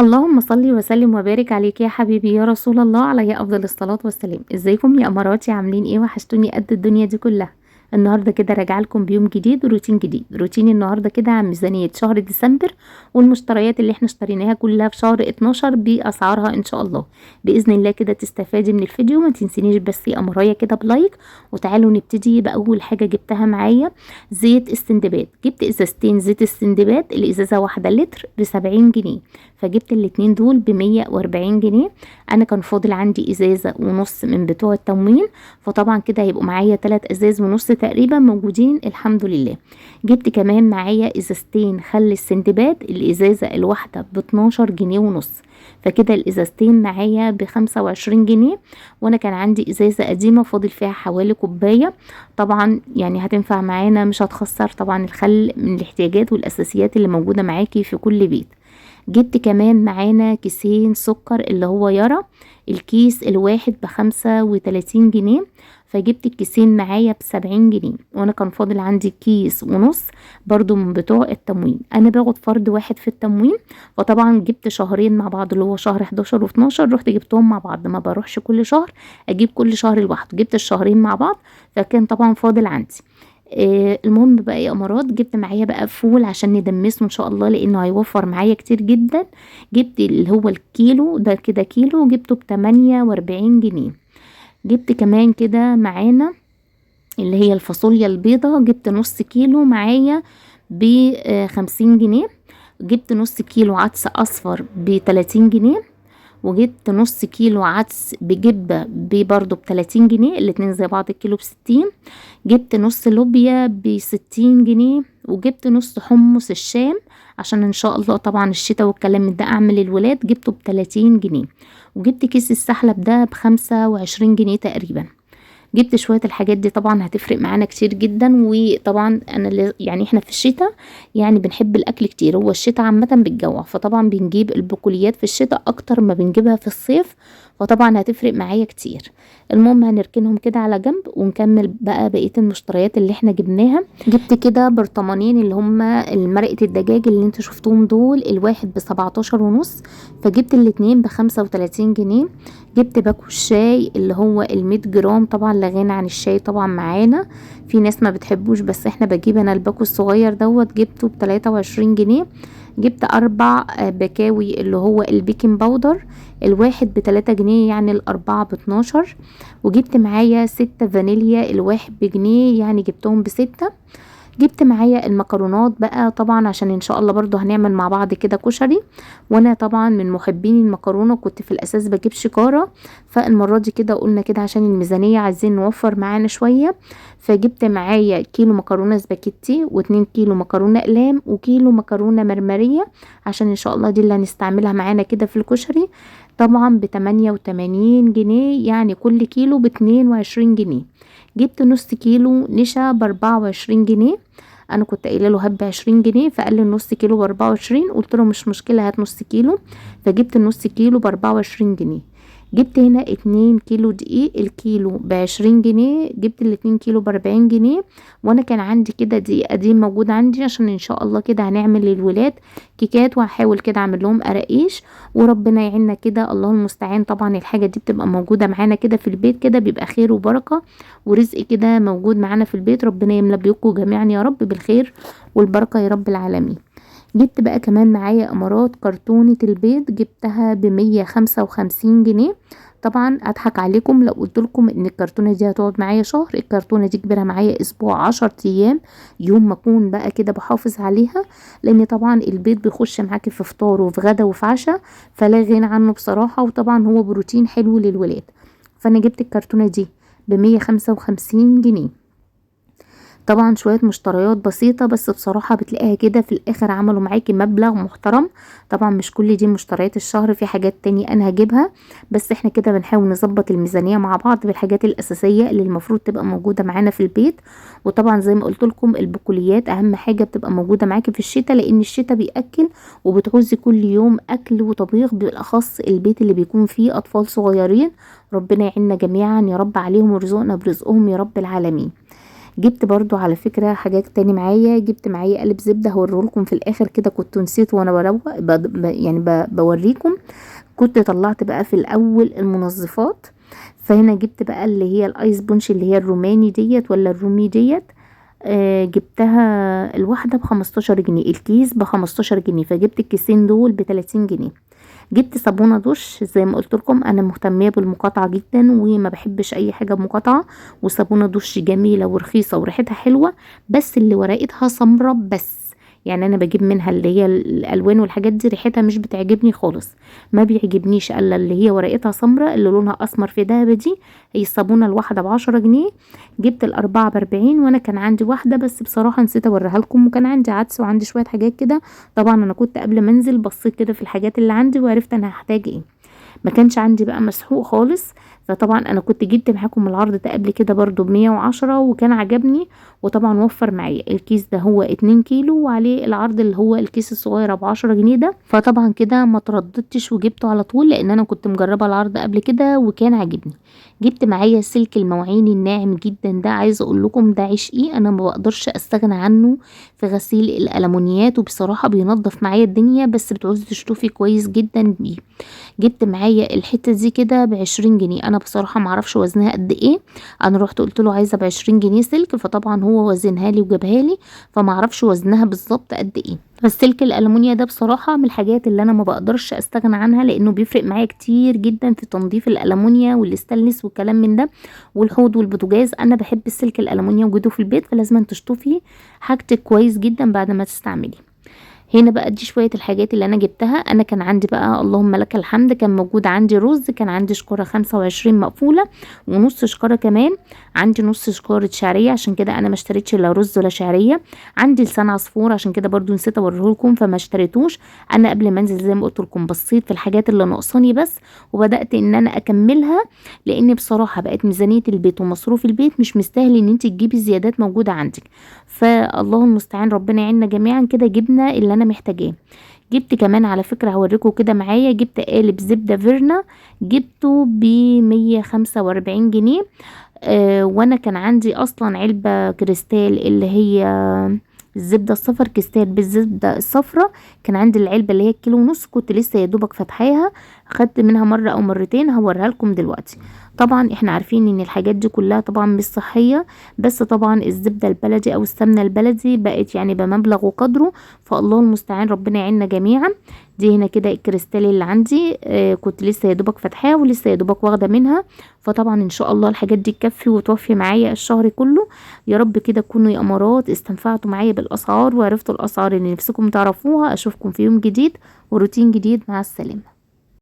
اللهم صل وسلم وبارك عليك يا حبيبي يا رسول الله، عليه افضل الصلاة والسلام. ازيكم يا اماراتي؟ عاملين ايه؟ وحشتوني قد الدنيا دي كلها. النهارده كده راجعه لكم بيوم جديد وروتين جديد. روتين النهارده كده عن ميزانية شهر ديسمبر والمشتريات اللي احنا اشتريناها كلها في شهر 12 باسعارها ان شاء الله. باذن الله كده تستفادي من الفيديو. ما تنسينيش بس يا امرايا كده ب like، وتعالوا نبتدي باول حاجة جبتها معايا، زيت السندباد. جبت ازازتين زيت السندباد، الازازه واحدة لتر ب70 جنيه، فجبت الاتنين دول ب140 جنيه. انا كان فاضل عندي ازازة ونص من بتوع التموين، فطبعا كده هيبقوا معايا 3 ازاز ونص تقريبا موجودين الحمد لله. جبت كمان معايا ازازتين خل السندباد، الازازه الواحدة ب12 جنيه ونص، فكده الازازتين معايا ب25 جنيه. وانا كان عندي ازازة قديمة فاضل فيها حوالي كوباية، طبعا يعني هتنفع معانا مش هتخسر. طبعا الخل من الاحتياجات والاساسيات اللي موجودة معاكي في كل بيت. جبت كمان معانا كيسين سكر اللي هو يارا، الكيس الواحد ب35 جنيه، فجبت الكيسين معايا ب70 جنيه. وانا كان فاضل عندي كيس ونص برضو من بتوع التموين، انا باخد فرد واحد في التموين، فطبعا جبت شهرين مع بعض اللي هو شهر 11 و12، رحت جبتهم مع بعض، ما بروحش كل شهر اجيب كل شهر لوحده، جبت الشهرين مع بعض، فكان طبعا فاضل عندي. المهم بقى يا امارات، جبت معايا بقى فول عشان ندمسه ان شاء الله لانه هيوفر معايا كتير جدا. جبت اللي هو الكيلو ده كده كيلو، جبته ب48 جنيه. جبت كمان كده معانا اللي هي الفاصوليا البيضة، جبت نص كيلو معايا ب50 جنيه. جبت نص كيلو عدس اصفر ب30 جنيه، وجبت نص كيلو عدس بجبة برضو ب30 جنيه، الاتنين زي بعض الكيلو ب60. جبت نص لوبيا ب60 جنيه، وجبت نص حمص الشام عشان ان شاء الله طبعا الشتاء والكلام ده اعمل الولاد، جبته ب30 جنيه. وجبت كيس السحلب ده ب25 جنيه تقريبا. جبت شوية الحاجات دي طبعا هتفرق معانا كتير جدا. وطبعا انا يعني احنا في الشتاء يعني بنحب الاكل كتير، هو الشتاء عامة بتجوع، فطبعا بنجيب البقوليات في الشتاء اكتر ما بنجيبها في الصيف، فطبعا هتفرق معايا كتير. المهم هنركنهم كده على جنب ونكمل بقى بقية المشتريات اللي احنا جبناها. جبت كده برطمانين اللي هما مرقة الدجاج اللي انتوا شفتوهم دول، الواحد ب17 ونص، فجبت الاتنين ب35 جنيه. جبت باكو الشاي اللي هو ال100 جرام، طبعا لا غنى عن الشاي طبعا معانا، في ناس ما بتحبوش بس احنا بجيب انا الباكو الصغير دوت، جبته ب23 جنيه. جبت 4 بكاوي اللي هو ال baking powder، الواحد ب3 جنيه يعني الأربعة ب12. وجبت معايا 6 فانيليا، الواحد بجنيه يعني جبتهم ب6. جبت معايا المكرونات بقى طبعا عشان ان شاء الله برضو هنعمل مع بعض كده كشري، وانا طبعا من محبين المكرونه، كنت في الاساس بجيب شكاره، فالمره دي كده قلنا كده عشان الميزانية عايزين نوفر معانا شوية، فجبت معايا كيلو مكرونه سباكيتي و2 كيلو مكرونه اقلام وكيلو مكرونه مرمريه، عشان ان شاء الله دي اللي هنستعملها معانا كده في الكشري. طبعا ب88 جنيه يعني كل كيلو ب22 جنيه. جبت نص كيلو نشا ب24 جنيه، انا كنت قايله له هات ب20 جنيه، فقال لي النص كيلو ب24، قلت له مش مشكلة هات نص كيلو، فجبت النص كيلو ب24 جنيه. جبت هنا 2 كيلو دقيق، الكيلو ب20 جنيه، جبت الاتنين كيلو ب40 جنيه. وانا كان عندي كده دقيق قديم موجود عندي عشان ان شاء الله كده هنعمل للولاد كيكات، وهحاول كده اعمل لهم قراقيش وربنا يعيننا كده، الله المستعان. طبعا الحاجة دي بتبقى موجودة معانا كده في البيت كده، بيبقى خير وبركة ورزق كده موجود معانا في البيت، ربنا يملى بيوتكم جميعا يا رب بالخير والبركة يا رب العالمين. جبت بقى كمان معايا امارات كرتونة البيض، جبتها ب155 جنيه. طبعا اضحك عليكم لو قلت لكم ان الكرتونة دي هتقعد معايا شهر، الكرتونة دي كبيرة معايا اسبوع 10 ايام، يوم ما اكون بقى كده بحافظ عليها، لان طبعا البيض بيخش معاكي في فطار وفي غدا وفي عشاء، فلا غنى عنه بصراحة، وطبعا هو بروتين حلو للولاد. فانا جبت الكرتونة دي ب155 جنيه. طبعا شوية مشتريات بسيطة بس بصراحة بتلاقيها كده في الاخر عملوا معاكي مبلغ محترم. طبعا مش كل دي مشتريات الشهر، في حاجات تانية انا هجيبها، بس احنا كده بنحاول نظبط الميزانية مع بعض بالحاجات الاساسية اللي المفروض تبقى موجودة معانا في البيت. وطبعا زي ما قلت لكم البقوليات اهم حاجة بتبقى موجودة معاكي في الشتاء، لان الشتاء بيأكل وبتعوزي كل يوم اكل وطبيخ، بالاخص البيت اللي بيكون فيه اطفال صغيرين. ربنا يعيننا جميعا يا رب عليهم ويرزقنا برزقهم يا رب العالمين. جبت برضو على فكرة حاجات تاني معايا، جبت معايا قالب زبدة هوريهولكم في الاخر كده، كنت نسيت وانا بروق يعني بوريكم. كنت طلعت بقى في الاول المنظفات، فهنا جبت بقى اللي هي الايس بونش اللي هي الروماني ديت ولا الرومي ديت، جبتها الواحدة ب15 جنيه، الكيس ب15 جنيه، فجبت الكيسين دول ب30 جنيه. جبت صابونة دش، زي ما قلت لكم انا مهتمية بالمقاطعة جدا وما بحبش اي حاجة بمقاطعة، وصابونة دش جميلة ورخيصة وريحتها حلوة، بس اللي ورقتها سمراء بس، يعني انا بجيب منها اللي هي الالوان والحاجات دي ريحتها مش بتعجبني خالص، ما بيعجبنيش الا اللي هي ورقتها سمراء اللي لونها اسمر في دهب دي. هي الصابونه الواحدة ب10 جنيه، جبت ال4 ب40، وانا كان عندي واحدة بس بصراحة نسيت اوريها لكم، وكان عندي عدس وعندي شوية حاجات كده. طبعا انا كنت قبل ما انزل بصيت كده في الحاجات اللي عندي وعرفت انا هحتاج ايه، ما كانش عندي بقى مسحوق خالص. فطبعا انا كنت جبت معاكم العرض ده قبل كده برضو ب110 وكان عجبني، وطبعا وفر معايا الكيس ده هو 2 كيلو وعليه العرض اللي هو الكيس الصغير ابو 10 جنيه ده. فطبعا كده ما ترددتش وجبته على طول، لان انا كنت مجربه العرض قبل كده وكان عاجبني. جبت معايا سلك المواعين الناعم جدا ده، عايزه اقول لكم ده عشقي، انا ما بقدرش استغنى عنه في غسيل الالومنيات، وبصراحة بينظف معايا الدنيا، بس بتعوزي تشطفي كويس جدا بيه. جبت معايا الحتة دي كده ب20 جنيه، انا بصراحة معرفش وزنها قد ايه، انا رحت قلت له عايزه ب20 جنيه سلك، فطبعا هو وزنها لي وجابها لي، فمعرفش وزنها بالظبط قد ايه. فالسلك الالومنيا ده بصراحة من الحاجات اللي انا ما بقدرش استغنى عنها، لانه بيفرق معايا كتير جدا في تنظيف الالومنيا والستانلس والكلام من ده والحوض والبوتاجاز. انا بحب السلك الالومنيا وجوده في البيت، فلازم تشطفي حاجتك كويس جدا بعد ما تستعملي. هنا بقى دي شوية الحاجات اللي انا جبتها. انا كان عندي بقى اللهم لك الحمد كان موجود عندي رز، كان عندي شكاره 25 مقفولة ونص شكاره كمان، عندي نص شكاره شعرية، عشان كده انا ما اشتريتش لا رز ولا شعرية. عندي لسان عصفور، عشان كده برضو نسيت اوريهولكم فما اشتريتوش. انا قبل ما انزل زي ما قلت لكم بصيت في الحاجات اللي ناقصاني بس، وبدات ان انا اكملها، لان بصراحة بقت ميزانية البيت ومصروف البيت مش مستاهل ان انت تجيبي زيادات موجودة عندك. فالله المستعان، ربنا يعيننا جميعا. كده جبنا اللي انا محتاجاه. جبت كمان على فكرة هوريكم كده معايا، جبت قالب زبدة فيرنا، جبته ب145 جنيه. وانا كان عندي اصلا علبة كريستال اللي هي الزبدة الصفر، كريستال بالزبدة الصفرة، كان عندي العلبة اللي هي الكيلو ونص، كنت لسه يا دوبك فاتحاها، خدت منها مرة او مرتين، هوريها لكم دلوقتي. طبعا احنا عارفين ان الحاجات دي كلها طبعا مش صحية، بس طبعا الزبدة البلدي او السمنة البلدي بقت يعني بمبلغ وقدره، فالله المستعان، ربنا يعيننا جميعا. دي هنا كده الكريستال اللي عندي، كنت لسه يا دوبك فاتحاها ولسه يا دوبك واخده منها، فطبعا ان شاء الله الحاجات دي تكفي وتوفي معايا الشهر كله يا رب. كده تكونوا يا امارات استنفعتوا معايا بالاسعار وعرفتوا الاسعار اللي نفسكم تعرفوها. اشوفكم في يوم جديد وروتين جديد، مع السلامة.